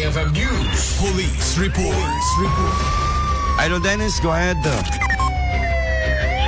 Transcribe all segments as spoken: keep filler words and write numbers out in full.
F M News. Police report. Police report. Idol Dennis, go ahead.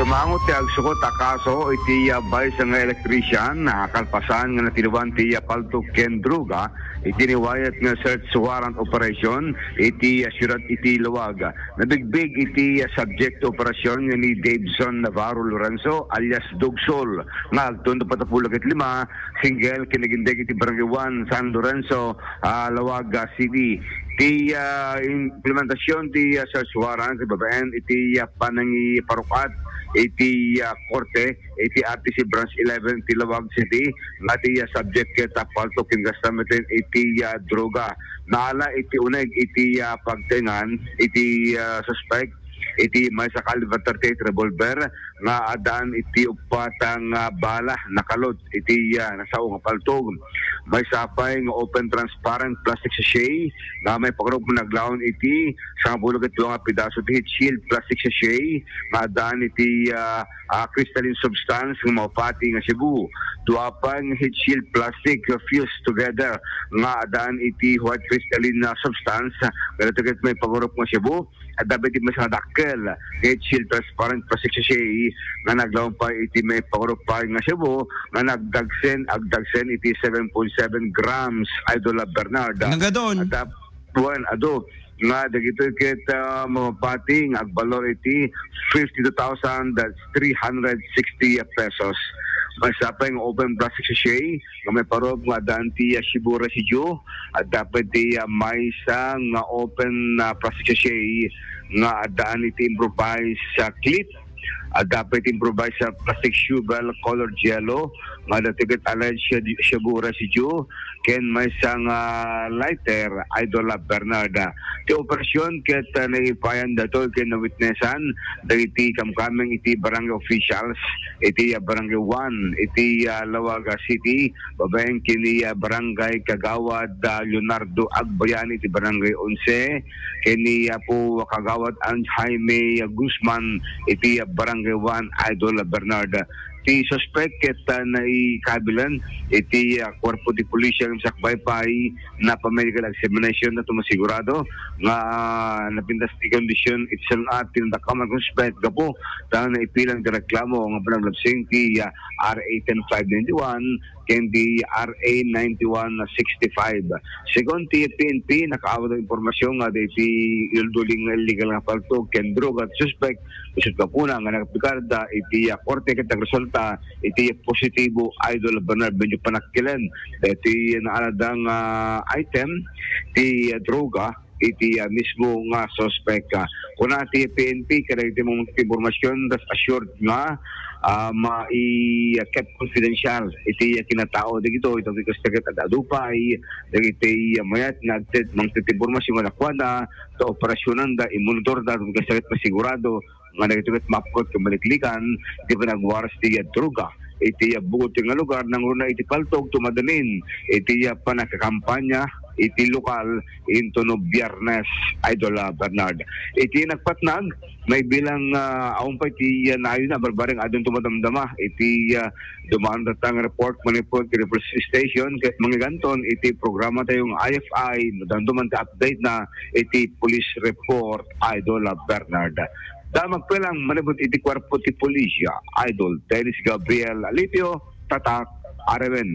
Sumangot ti agsukot a kaso iti, ah, baysa nga electrician, ah, kalpasan nga natiluan ti, ah, palto ken droga iti niwayat nga search warrant operation iti, ah, siyudad iti Laoag. Nabigbig iti, ah, subject to operasyon nga ni Daveson Navarro Lorenzo alias Dogsol nga agtun da patapulog ket lima, single, kinagindeg iti Barangay one, San Lorenzo, ah, Laoag, ah, City. Ti, ah, implementasyon ti, ah, search warrant ket babaen iti, ah, panangiparukat iti, ah, korte iti R T C Branch eleven ti Laoag City nga ti, ah, subject ket, ah, palto ken gastameten iti, ah, droga. Naala iti uneg iti, ah, pagtaengan iti, ah, suspek iti maysa caliber thirty-eight revolver nga addaan iti uppat nga bala nakalot iti, ah, nasao nga paltog. Maysa pay nga open transparent plastic sachet nga maipakurup nga naglaon iti sangapulo ket dua nga pidaso ti heat shield plastic sachet nga addaan iti, ah, ah, crystalline substance nga maupati nga shabu. Dua pay nga heat shield plastic nga fused together nga addaan iti white crystalline, ah, substance nga daytoy ket maipakurup nga shabu. Adda pay ti maysa nga dakkel nga heat shield transparent plastic sachet nga naglaon pay iti maipakurup pay nga shabu nga nagdagsen, agdagsen iti seven point seven grams, Idol Bernard. Nangadon. Adda, wen, adu, nga dagitoy ket, ah, mapapati nga agbalor iti fifty-two thousand three hundred sixty pesos. Maysa pay nga open plastic sachet nga maipakurup nga addaan ti, ah, shabu residue. Adda pay ti, ah, maysa nga open, ah, plastic sachet nga addaan iti improvised, ah, clip. Adda pay ti improvised, ah, plastic shovel colored yellow nga adda ti ket alleged shabu residue ken maysa nga lighter, Idol, ah, Bernard. Ti operasyon ket, ah, naipayan daytoy ken nawitnessan dagiti kamkameng iti barangay officials iti, ah, Barangay one iti, ah, Laoag City, babaen ken ni, ah, Barangay Kagawad, ah, Leonardo Agbayani iti Barangay onse, ken ni Apo Kagawad Ann Jaime Guzman iti, ah, Barangay one, Idol Bernard. Ti suspek ket, ah, naikabilan iti, ah, kuerpo ti pulisya nga sakbay pay napamedical examination tapno masigurado nga napintas ti kondisyon iti saan-at ti nadakkel nga suspek gapu ta naipilan ti reklamo nga panaglapping ti, ah, R A ten five ninety-one ken ti R A ninety-one sixty-five. Segun ti P N P, nakaawat ti impormasyon nga daytoy illegal nga paltog ken droga ti suspek, isut gapuna nga nagaplikar da iti, ah, korte ket nagresulta iti positibo, Idol Bernard, wenno panakkilen daytoy naalada nga, ah, item ti, ah, droga iti, ah, mismo nga suspek. Ah, kuna ti P N P kadagiti mangtipormasyon, rest assured nga, ah, mai-, ah, kept confidential iti, ah, kinatao dagitoy, tapno kasla ket ad-adu pay dagiti, ah, mayat nga agted-, mangtipormasyon nga nakuana, ta operasyonanda, imonitorda, tapno kasla ket masigurado nga dagitoy ket maapkot ken maliklikan ti panagwaras ti, ah, droga iti, ah, bukod ti nga lugar, nangruna iti paltog, tumadanin iti, ah, panagkakampanya iti lokal intono Biyernes, Idol, ah, Bernard. Iti nagpatnag, maibilang, ah, awan pay ti, ah, naayuna, barbareng adun tumadamdama iti, ah, dumaen datang report manipud iti police station ket mangiganton iti programa tayo nga I F I, danduman ti update na iti police report, Idol, ah, Bernard. Damag pa lang manipud iti kuerpo ti pulisya, Idol Dennis Gabriel Alipio, Tatak, R M N.